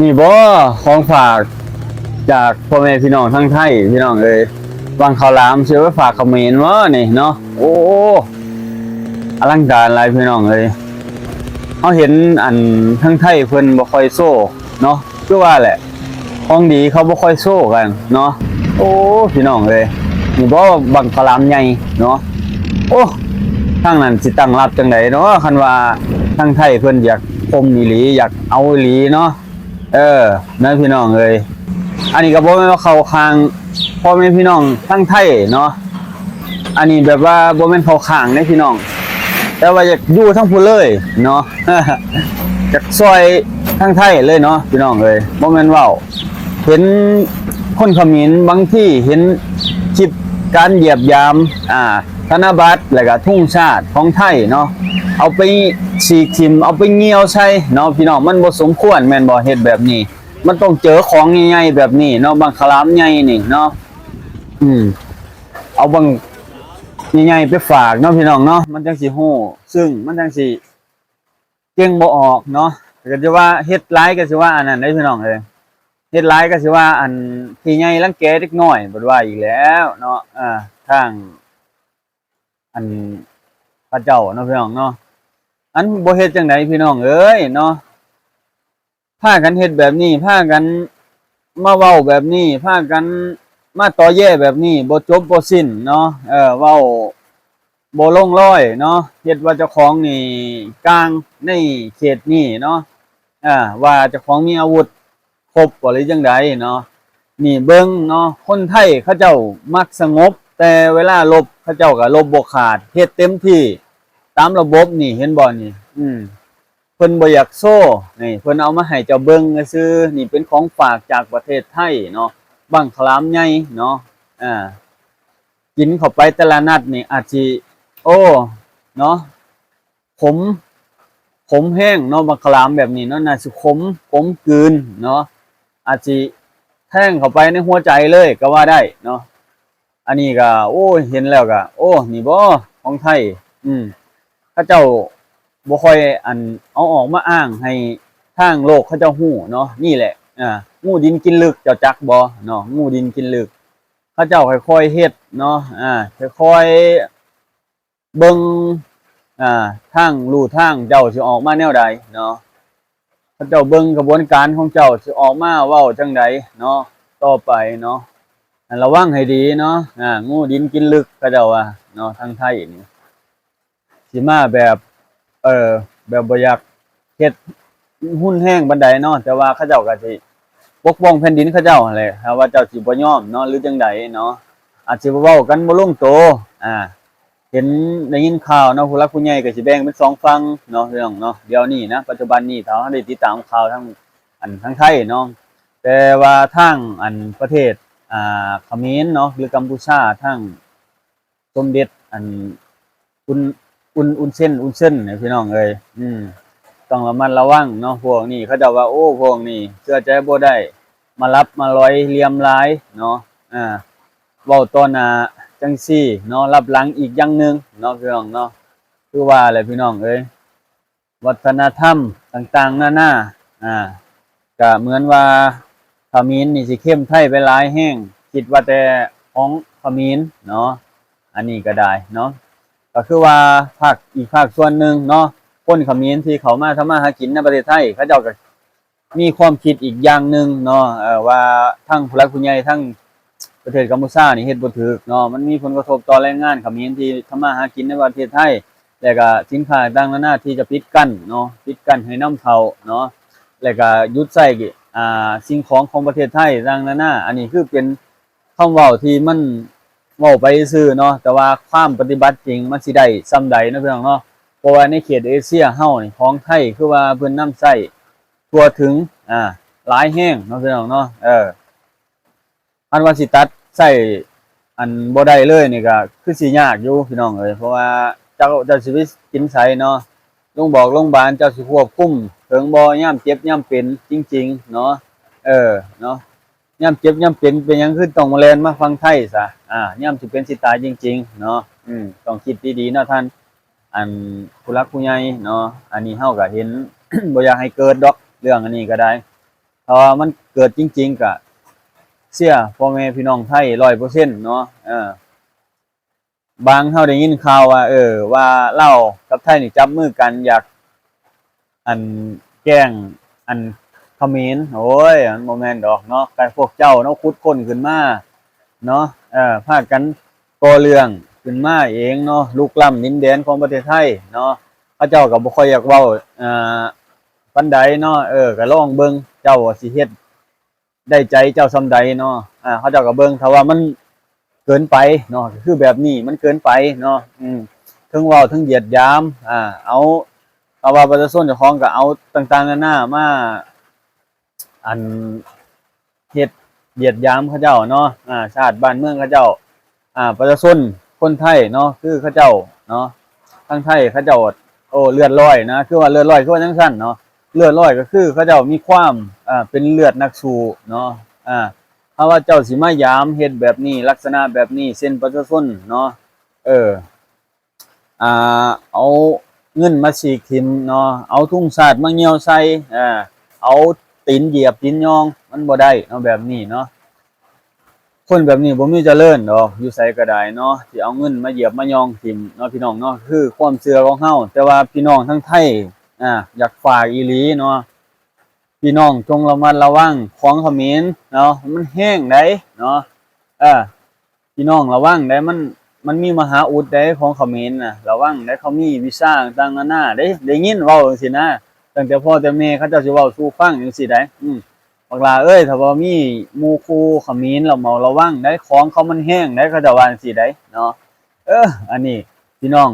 ນີ້ບໍ່ ຂອງຝາກຈາກພໍ່ແມ່ພີ່ນ້ອງທາງໄທ ພີ່ນ້ອງເອີຍ. ບັ້ງເຂົ້າຫຼາມຊິໄປຝາກຂະເໝນບໍ່ນີ້ເນາະ. ໂອ້ ອະລັງການຫຼາຍພີ່ນ້ອງເອີຍ. ເຮົາເຫັນອັນທາງໄທເພິ່ນບໍ່ຄ່ອຍໂຊເນາະ ຄືວ່າແຫຼະ ຂອງດີເຂົາບໍ່ຄ່ອຍໂຊກັນເນາະ. ໂອ້ ພີ່ນ້ອງເອີຍ ນີ້ບໍ່ບັ້ງເຂົ້າຫຼາມໃຫຍ່ເນາະ. ໂອ້ ທາງນັ້ນຊິຕັ້ງຮັບຈັ່ງໃດເນາະ ຄັນວ່າທາງໄທເພິ່ນຢາກຄົມອີ່ຫຼີ ຢາກເອົາອີ່ຫຼີເນາະ. ເອີ ນະພີ່ນ້ອງເອີຍ ອັນນີ້ກໍບໍ່ແມ່ນວ່າເຂົ້າຂ້າງພໍ່ແມ່ພີ່ນ້ອງທາງໄທເນາະ. ອັນນີ້ແບບວ່າບໍ່ແມ່ນເຂົ້າຂ້າງເດ້ພີ່ນ້ອງ ແຕ່ວ່າຢາກຢູ່ທາງພຸ້ນເລີຍເນາະ ຢາກຊ່ອຍທາງໄທເລີຍເນາະ ພີ່ນ້ອງເອີຍ. ບໍ່ແມ່ນເວົ້າ ເຫັນຄົນຂະເໝນ ບາງທີເຫັນຄລິບການຢຽບຢາມ ອ່າ ທະນະບັດ ແລ້ວກະທຸງຊາດຂອງໄທເນາະ ເອົາໄປສີກຖິ້ມ ເອົາໄປຍ່ຽວໃສ່ເນາະ ພີ່ນ້ອງ. ມັນບໍ່ສົມຄວນແມ່ນບໍ່ ເຮັດແບບນີ້? ມັນຕ້ອງເຈີຂອງໃຫຍ່ໆແບບນີ້ເນາະ ບັ້ງເຂົ້າຫຼາມໃຫຍ່ນີ້ເນາະ. ອືມ ເອົາບັ້ງໃຫຍ່ໆໄປຝາກເນາະ ພີ່ນ້ອງເນາະ ມັນຈັ່ງຊິຮູ້ຊຶ້ງ ມັນຈັ່ງຊິ ເກັ່ງບໍ່ອອກເນາະ. ກໍຈະວ່າເຮັດຫຼາຍກໍຊິວ່າອັນນັ້ນເດ້ພີ່ນ້ອງເອີຍ ເຮັດຫຼາຍກໍຊິວ່າອັນ ຂີ້ໃຫຍ່ລັງແກເດັກນ້ອຍ ບັດວ່າອີກແລ້ວເນາະ. ເອີ ທາງອັນເຂົາເຈົ້າເນາະ ພີ່ນ້ອງເນາະ ອັນບໍ່ເຮັດຈັ່ງໃດ ພີ່ນ້ອງເອີຍເນາະ. ພາກັນເຮັດແບບນີ້ ພາກັນມາເວົ້າແບບນີ້ ພາກັນມາຕໍ່ແຢແບບນີ້ ບໍ່ຈົບບໍ່ສິ້ນເນາະ. ເອີ ເວົ້າບໍ່ລົງລອຍເນາະ ເຮັດວ່າເຈົ້າຂອງນີ້ກາງໃນເຂດນີ້ເນາະ ເອີ ວ່າເຈົ້າຂອງມີອາວຸດຄົບບໍ່ ຫຼືຈັ່ງໃດເນາະ. ນີ້ເບິ່ງເນາະ ຄົນໄທເຂົາເຈົ້າມັກສະຫງົບ ແຕ່ເວລາລົບເຂົາເຈົ້າກໍລົບບໍ່ຂາດ ເຮັດເຕັມທີ່ຕາມລະບົບນີ້ ເຫັນບໍ່ນີ້ ອືມ ເພິ່ນບໍ່ຢາກໂຊ ນີ້ເພິ່ນເອົາມາໃຫ້ເຈົ້າເບິ່ງຊື່ໆ. ນີ້ເປັນຂອງຝາກຈາກປະເທດໄທເນາະ ບັ້ງຂະຫຼາມໃຫຍ່ເນາະ. ອ່າ ກິນເຂົ້າໄປແຕ່ລະນັດນີ້ອາດຊິ ໂອ້ ເນາະ ຂົມ ຂົມແຮງເນາະ ບັ້ງຂະຫຼາມແບບນີ້ເນາະ ໜ້າຊິຂົມ ຂົມກືນເນາະ ອາດຊິແທງເຂົ້າໄປໃນຫົວໃຈເລີຍກໍວ່າໄດ້ເນາະ. ອັນນີ້ກໍ ໂອ້ຍ ເຫັນແລ້ວກໍ ໂອ້ ນີ້ບໍ່ຂອງໄທ ອືມ ເຂົາເຈົ້າບໍ່ຄ່ອຍ ອັນ ເອົາອອກມາອ້າງໃຫ້ທາງໂລກເຂົາເຈົ້າຮູ້ເນາະ. ນີ້ແຫຼະ ອ່າ ງູດິນກິນລຶກ ເຈົ້າຈັກບໍ່ເນາະ ງູດິນກິນລຶກ ເຂົາເຈົ້າຄ່ອຍໆເຮັດເນາະ ອ່າ ຄ່ອຍໆເບິ່ງ ອ່າ ທາງ ຮູທາງເຈົ້າຊິອອກມາແນວໃດເນາະ. ເຂົາເຈົ້າເບິ່ງຂະບວນການຂອງເຈົ້າຊິອອກມາເວົ້າຈັ່ງໃດເນາະ ຕໍ່ໄປເນາະ. ໃຫ້ລະວັງໃຫ້ດີເນາະ ອ່າ ງູດິນກິນລຶກ ເຂົາເຈົ້າວ່າເນາະ ທາງໄທນີ້ຊິມາແບບ ເອີ ແບບບໍ່ຢາກເຮັດຮຸນແຮງປານໃດເນາະ ແຕ່ວ່າເຂົາເຈົ້າກໍຊິປົກປ້ອງແຜ່ນດິນເຂົາເຈົ້າຫັ້ນແຫຼະ. ຖ້າວ່າເຈົ້າຊິບໍ່ຍອມເນາະ ຫຼືຈັ່ງໃດເນາະ ອາດຊິເວົ້າກັນບໍ່ລົງໂຕ ອ່າ ເຫັນໄດ້ຍິນຂ່າວເນາະ ຜູ້ຫຼັກຜູ້ໃຫຍ່ກໍຊິແບ່ງເປັນສອງຝັ່ງເນາະ ພີ່ນ້ອງເນາະ. ດຽວນີ້ນະ ປັດຈຸບັນນີ້ ຖ້າເຮົາໄດ້ຕິດຕາມຂ່າວທາງ ອັນ ທາງໄທເນາະ ແຕ່ວ່າທາງ ອັນ ປະເທດ ອ່າ ຂະເໝນເນາະ ຫຼື ກຳປູຊາ ທາງສົມເດັດ ອັນ ອຸນ ອຸນ ອຸນເຊນ ອຸນເຊນ ນີ້ ພີ່ນ້ອງເອີຍ ອືມ ຕ້ອງລະມັດລະວັງເນາະ. ພວກນີ້ເຂົາເຈົ້າວ່າ ໂອ້ ພວກນີ້ເຊື່ອໃຈບໍ່ໄດ້ ມາຫຼັບມາລອຍ ຫຼຽມລາຍເນາະ ອ່າ ເວົ້າຕໍ່ໜ້າຈັ່ງຊີ້ເນາະ ລັບຫຼັງອີກຢ່າງໜຶ່ງເນາະ ພີ່ນ້ອງເນາະ. ຄືວ່າແຫຼະ ພີ່ນ້ອງເອີຍ ວັດທະນະທຳຕ່າງໆນານາ ອ່າ ກະເໝືອນວ່າຂະເໝນນີ້ຊິເຄັມໄທໄປຫຼາຍແຮງ ຄິດວ່າແຕ່ຂອງຂະເໝນເນາະ. ອັນນີ້ກໍໄດ້ເນາະ ກໍຄືວ່າພາກ ອີກພາກສ່ວນໜຶ່ງເນາະ ຄົນຂະເໝນທີ່ເຂົ້າມາທຳມາຫາກິນໃນປະເທດໄທ ເຂົາເຈົ້າກໍ ມີຄວາມຄິດອີກຢ່າງໜຶ່ງເນາະ ເອີ ວ່າທາງຜູ້ຫຼັກຜູ້ໃຫຍ່ທາງປະເທດກຳປູຊານີ້ເຮັດບໍ່ຖືກເນາະ. ມັນມີຜົນກະທົບຕໍ່ແຮງງານຂະເໝນທີ່ທຳມາຫາກິນໃນປະເທດໄທ ແລະກະສິນຄ້າຕ່າງໆນານາທີ່ຈະປິດກັ້ນເນາະ ປິດກັ້ນໃຫ້ນຳເຂົ້າເນາະ ແລະກະຢຸດໃຊ້ ອ່າ ສິ່ງຂອງຂອງປະເທດໄທຕ່າງໆນານາ. ອັນນີ້ຄືເປັນ ຄຳເວົ້າທີ່ມັນເວົ້າໄປຊື່ເນາະ ແຕ່ວ່າຄວາມປະຕິບັດຈິງມັນຊິໄດ້ສ່ຳໃດເນາະ ພີ່ນ້ອງເນາະ. ເພາະວ່າໃນເຂດເອເຊຍເຮົານີ້ ຂອງໄທຄືວ່າເພິ່ນນຳໃຊ້ທົ່ວເຖິງ ອ່າ ຫຼາຍແຮງເນາະ ພີ່ນ້ອງເນາະ. ເອີ ຄັນວ່າຊິຕັດໃຊ້ ອັນ ບໍ່ໄດ້ເລີຍນີ້ກໍຄືຊິຍາກຢູ່ ພີ່ນ້ອງເອີຍ ເພາະວ່າເຈົ້າ ເຈົ້າຊິໄປກິນໃສເນາະ ໂລງບອກໂລງບານເຈົ້າຊິຄວບຄຸມເຖິງບໍ່ ຍາມເຈັບຍາມເປັນຈິງໆເນາະ. ເອີ ເນາະ ຍາມເຈັບຍາມເປັນເປັນຫຍັງຄືຕ້ອງມາແລ່ນມາຝັ່ງໄທຊະ ອ່າ ຍາມຊິເປັນຊິຕາຍຈິງໆເນາະ. ອືມ ຕ້ອງຄິດດີໆເນາະທ່ານ ອັນ ຜູ້ຫຼັກຜູ້ໃຫຍ່ເນາະ. ອັນນີ້ເຮົາກໍເຫັນ ບໍ່ຢາກໃຫ້ເກີດດອກເລື່ອງອັນນີ້ກໍໄດ້ ຖ້າວ່າມັນເກີດຈິງໆ ກະເຊຍພໍ່ແມ່ພີ່ນ້ອງໄທຮ້ອຍເປີເຊັນເນາະ. ເອີ ບາງເຮົາໄດ້ຍິນຂ່າວວ່າ ເອີ ວ່າລາວກັບໄທນີ້ຈັບມືກັນ ຢາກ ອັນ ແກ້ງ ອັນ ຂະເໝນ. ໂອ້ຍ ມັນບໍ່ແມ່ນດອກເນາະ, ກະພວກເຈົ້າເນາະ ຂຸດຄົ້ນຂຶ້ນມາເນາະ ເອີ ພາກັນກໍ່ເລື່ອງຂຶ້ນມາເອງເນາະ, ລຸກລ້ຳດິນແດນຂອງປະເທດໄທເນາະ. ເຂົາເຈົ້າກໍບໍ່ຄ່ອຍຢາກເວົ້າ ເອີ ປານໃດເນາະ. ເອີ ກໍລອງເບິ່ງ ເຈົ້າວ່າຊິເຮັດ ໄດ້ໃຈເຈົ້າສ່ຳໃດເນາະ. ອາ ເຂົາເຈົ້າກໍເບິ່ງ ຖ້າວ່າມັນເກີນໄປເນາະ ກໍຄືແບບນີ້ ມັນເກີນໄປເນາະ. ອືມ ເຖິງເວົ້າເຖິງຢຽດຢາມ ອາ ເອົາ ເອົາວ່າປະຊາຊົນເຈົ້າຂອງ ກໍເອົາຕ່າງໆນານາມາ ອັນ ເຮັດຢຽດຢາມເຂົາເຈົ້າເນາະ ອາ ຊາດບ້ານເມືອງເຂົາເຈົ້າ. ອາ ປະຊາຊົນຄົນໄທເນາະ ຄືເຂົາເຈົ້າເນາະ ທາງໄທເຂົາເຈົ້າ ໂອ້ ເລືອດລອຍນະ ຄືວ່າເລືອດລອຍ ຄືວ່າຈັ່ງຊັ້ນເນາະ. ເລືອດລອຍກໍຄືເຂົາເຈົ້າມີຄວາມ ອາ ເປັນເລືອດນັກສູ້ເນາະ. ອາ ຖ້າວ່າເຈົ້າຊິມາຢາມເຮັດແບບນີ້ ລັກສະນະແບບນີ້ ເຊັ່ນປະຊາຊົນເນາະ ເອີ ອາ ເອົາເງິນມາສີກຖິ້ມເນາະ ເອົາທຸງຊາດມາຍ່ຽວໃສ່ ອາ ເອົາຕີນຢຽບຕີນຍ່ອງ ມັນບໍ່ໄດ້ເນາະ ແບບນີ້ເນາະ. ຄົນແບບນີ້ບໍ່ມີຈະເລີນດອກ ຢູ່ໃສກໍໄດ້ເນາະ ທີ່ເອົາເງິນມາຢຽບມາຍ່ອງຖິ້ມເນາະ ພີ່ນ້ອງເນາະ. ຄືຄວາມເຊື່ອຂອງເຮົາ ແຕ່ວ່າພີ່ນ້ອງທາງໄທ ອາ ຢາກຝາກອີ່ຫຼີເນາະ ພີ່ນ້ອງຈົ່ງລະມັດລະວັງຂອງຂະເໝນເນາະ ມັນແຮງໃດເນາະ. ເອີ ພີ່ນ້ອງລະວັງເດ້ ມັນ ມັນມີມະຫາອຸດເດ້ ຂອງຂະເໝນນະ ລະວັງເດ້. ເຂົາມີວິຊາຕ່າງໆນານາເດ້ ໄດ້ຍິນເວົ້າຈັ່ງຊີ້ນະ ຕັ້ງແຕ່ພໍ່ແຕ່ແມ່ເຂົາເຈົ້າຊິເວົ້າສູ່ຟັງຈັ່ງຊີ້ໄດ໋. ອືມ ບັກຫຼ້າເອີຍ ຖ້າວ່າມີໝູ່ຄູ່ຂະເໝນລະເມົາລະວັງໄດ໋ ຂອງເຂົາມັນແຮງໄດ໋ ເຂົາເຈົ້າວ່າຈັ່ງຊີ້ໄດ໋ເນາະ. ເອີ ອັນນີ້ພີ່ນ້ອງ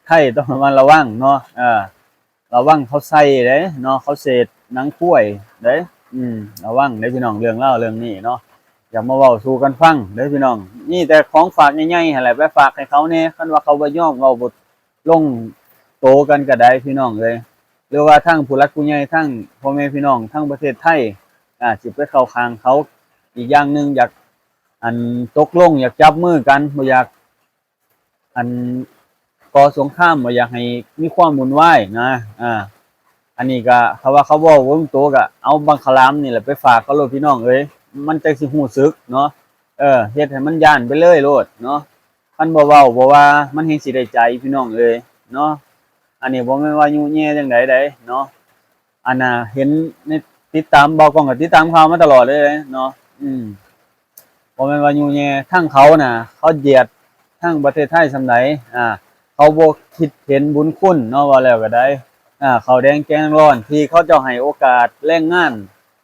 ໄທຕ້ອງລະມັດລະວັງເນາະ ເອີ ລະວັງເຂົາໃສ່ເດ້ເນາະ ເຂົາເສດໜັງຄວາຍເດ້. ອືມ ລະວັງເດ້ພີ່ນ້ອງ ເລື່ອງລາວເລື່ອງນີ້ເນາະ ຢາກມາເວົ້າສູ່ກັນຟັງເດ້ພີ່ນ້ອງ. ມີແຕ່ຂອງຝາກໃຫຍ່ໆຫັ້ນແຫຼະ ໄປຝາກໃຫ້ເຂົາແດ່ ຄັນວ່າເຂົາບໍ່ຍອມເວົ້າ ບໍ່ລົງໂຕກັນກໍໄດ້ພີ່ນ້ອງເອີຍ ຫຼືວ່າທາງຜູ້ຫຼັກຜູ້ໃຫຍ່ ທາງພໍ່ແມ່ພີ່ນ້ອງທາງປະເທດໄທ ອາ ຊິໄປເຂົ້າຂ້າງເຂົາ. ອີກຢ່າງໜຶ່ງ ຢາກ ອັນ ຕົກລົງ ຢາກຈັບມືກັນ ບໍ່ຢາກ ອັນ ກໍ່ສົງຄາມ ບໍ່ຢາກໃຫ້ມີຄວາມວຸ່ນວາຍນະ. ອາ ອັນນີ້ກະ ຖ້າວ່າເຂົາເວົ້າບໍ່ລົງໂຕ ກະເອົາບັງຄະລາມນີ້ແຫຼະໄປຝາກເຂົາໂລດພີ່ນ້ອງເອີຍ ມັນຈັ່ງຊິຮູ້ສຶກເນາະ. ເອີ ເຮັດໃຫ້ມັນຢ້ານໄປເລີຍໂລດເນາະ ຄັນບໍ່ເວົ້າບໍ່ວ່າ ມັນແຮ່ງຊິໄດ້ໃຈພີ່ນ້ອງເອີຍເນາະ. ອັນນີ້ບໍ່ແມ່ນວ່າຍຸແຍ່ຈັ່ງໃດໃດເນາະ ອັນນ່າ ເຫັນໃນ ຕິດຕາມ ບ່າວກ້ອງກໍຕິດຕາມຂ່າວມາຕະຫຼອດເລີຍເນາະ. ອືມ ບໍ່ແມ່ນວ່າຍຸແຍ່ ທາງເຂົານະ ເຂົາຢຽດທາງປະເທດໄທສ່ຳໃດ ອາ ເຂົາບໍ່ຄິດເຫັນບຸນຄຸນເນາະ ເວົ້າແລ້ວກໍໄດ້ ອາ ເຂົ້າແດງແກງຮ້ອນ ທີ່ເຂົາເຈົ້າໃຫ້ໂອກາດແຮງງານ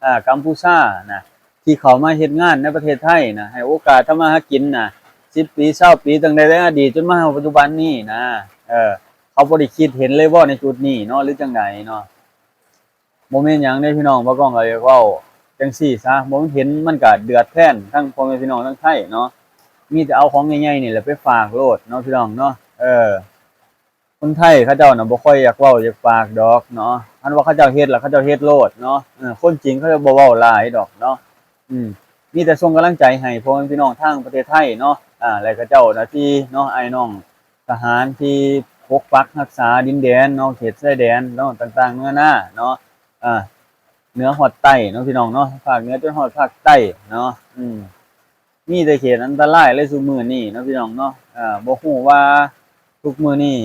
ອາ ກຳປູຊານະ ທີ່ເຂົ້າມາເຮັດງານໃນປະເທດໄທນະ ໃຫ້ໂອກາດທຳມາຫາກິນນະ ສິບປີ ຊາວປີ ຕັ້ງແຕ່ໃນອະດີດຈົນມາຮອດປັດຈຸບັນນີ້ນະ. ເອີ ເຂົາບໍ່ໄດ້ຄິດເຫັນເລີຍບໍ່ໃນຈຸດນີ້ເນາະ ຫຼືຈັ່ງໃດເນາະ? ບໍ່ແມ່ນຫຍັງເດ້ພີ່ນ້ອງ ບ່າວກ້ອງກໍຢາກເວົ້າຈັ່ງຊີ້ຊະ ບໍ່ເຫັນມັນກະເດືອດແທນທັງພໍ່ແມ່ພີ່ນ້ອງທາງໄທເນາະ ມີແຕ່ເອົາຂອງໃຫຍ່ໆນີ້ແຫຼະໄປຝາກໂລດເນາະ ພີ່ນ້ອງເນາະ. ເອີ ຄົນໄທເຂົາເຈົ້ານະບໍ່ຄ່ອຍຢາກເວົ້າຢາກປາກດອກເນາະ ຄັນວ່າເຂົາເຈົ້າເຮັດລະເຂົາເຈົ້າເຮັດໂລດເນາະ. ເອີ ຄົນຈິງເຂົາເຈົ້າບໍ່ເວົ້າຫຼາຍດອກເນາະ. ອືມ ມີແຕ່ສົ່ງກຳລັງໃຈໃຫ້ພໍ່ແມ່ພີ່ນ້ອງທາງປະເທດໄທເນາະ ອາ ແລະກະເຈົ້າໜ້າທີ່ເນາະ ອ້າຍນ້ອງ ທະຫານທີ່ປົກປັກຮັກສາດິນແດນເນາະ ເຂດຊາຍແດນເນາະ ຕ່າງໆນານາເນາະ ອາ ເໜືອຮອດໃຕ້ເນາະ ພີ່ນ້ອງເນາະ ພາກເໜືອຈົນຮອດພາກໃຕ້ເນາະ. ອືມ ມີແຕ່ເຂດອັນຕະລາຍເລີຍຊຸມມື້ນີ້ເນາະ ພີ່ນ້ອງເນາະ. ອາ ບໍ່ຮູ້ວ່າທຸກມື້ນີ້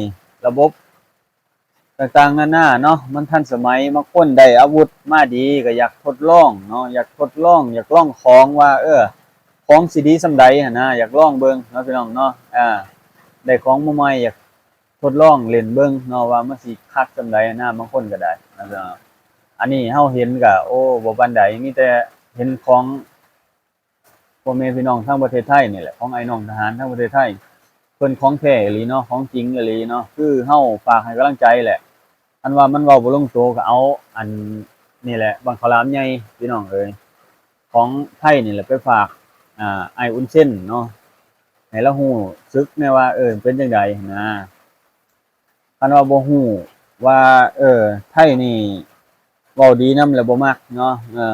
ລະບົບຕ່າງໆນານາເນາະ ມັນທັນສະໄໝ ບາງຄົນໄດ້ອາວຸດມາດີ ກໍຢາກທົດລອງເນາະ ຢາກທົດລອງ ຢາກລອງຂອງວ່າ ເອີ ຂອງຊິດີສ່ຳໃດຫັ້ນນະ ຢາກລອງເບິ່ງເນາະ ພີ່ນ້ອງເນາະ. ອາ ໄດ້ຂອງມາໃໝ່ ຢາກ ທົດລອງຫຼິ້ນເບິ່ງເນາະ ວ່າມັນຊິຄັກສ່ຳໃດນະ ບາງຄົນກໍໄດ້ນະ. ອັນນີ້ເຮົາເຫັນກໍ ໂອ້ ບໍ່ປານໃດ ມີແຕ່ເຫັນຂອງພໍ່ແມ່ພີ່ນ້ອງທາງປະເທດໄທນີ້ແຫຼະ ຂອງອ້າຍນ້ອງທະຫານທາງປະເທດໄທ ເພິ່ນຂອງແທ້ອີ່ຫຼີເນາະ ຂອງຈິງອີ່ຫຼີເນາະ. ຄືເຮົາຝາກໃຫ້ກຳລັງໃຈແຫຼະ ຄັນວ່າມັນເວົ້າບໍ່ລົງໂຕກໍເອົາອັນນີ້ແຫຼະ ບັງຄະລາມໃຫຍ່ ພີ່ນ້ອງເອີຍ ຂອງໄທນີ້ແຫຼະ ໄປຝາກ ອາ ອ້າຍອຸ່ນເຊັນເນາະ ໃຫ້ລາວຮູ້ສຶກແດ່ວ່າ ເອີ ເປັນຈັ່ງໃດຫັ້ນນະ. ຄັນວ່າບໍ່ຮູ້ວ່າ ເອີ ໄທນີ້ເວົ້າດີນຳແລ້ວບໍ່ມັກເນາະ ເອີ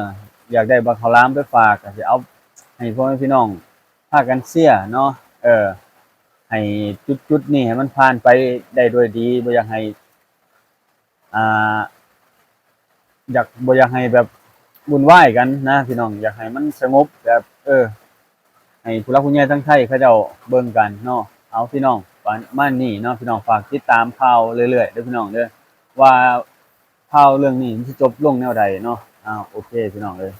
ຢາກໄດ້ບັກເຂົ້າຫຼາມໄປຝາກ ກໍຊິເອົາໃຫ້ພໍ່ແມ່ພີ່ນ້ອງພາກັນເຊຍເນາະ ເອີ ໃຫ້ຈຸດໆນີ້ໃຫ້ມັນຜ່ານໄປໄດ້ດ້ວຍດີ ບໍ່ຢາກໃຫ້ ອ່າ ຢາກ ບໍ່ຢາກໃຫ້ແບບ ວຸ້ນວາຍກັນນະພີ່ນ້ອງ ຢາກໃຫ້ມັນສະຫງົບແບບ ເອີ ໃຫ້ຜູ້ຫຼັກຜູ້ໃຫຍ່ທາງໄທເຂົາເຈົ້າເບິ່ງກັນເນາະ. ເອົາພີ່ນ້ອງ ປະມານນີ້ເນາະ ພີ່ນ້ອງຝາກຕິດຕາມຂ່າວເລື້ອຍໆເດີພີ່ນ້ອງເດີ ວ່າຂ່າວເລື່ອງນີ້ມັນຊິຈົບລົງແນວໃດເນາະ. ອ້າວ ໂອເຄພີ່ນ້ອງເອີຍ.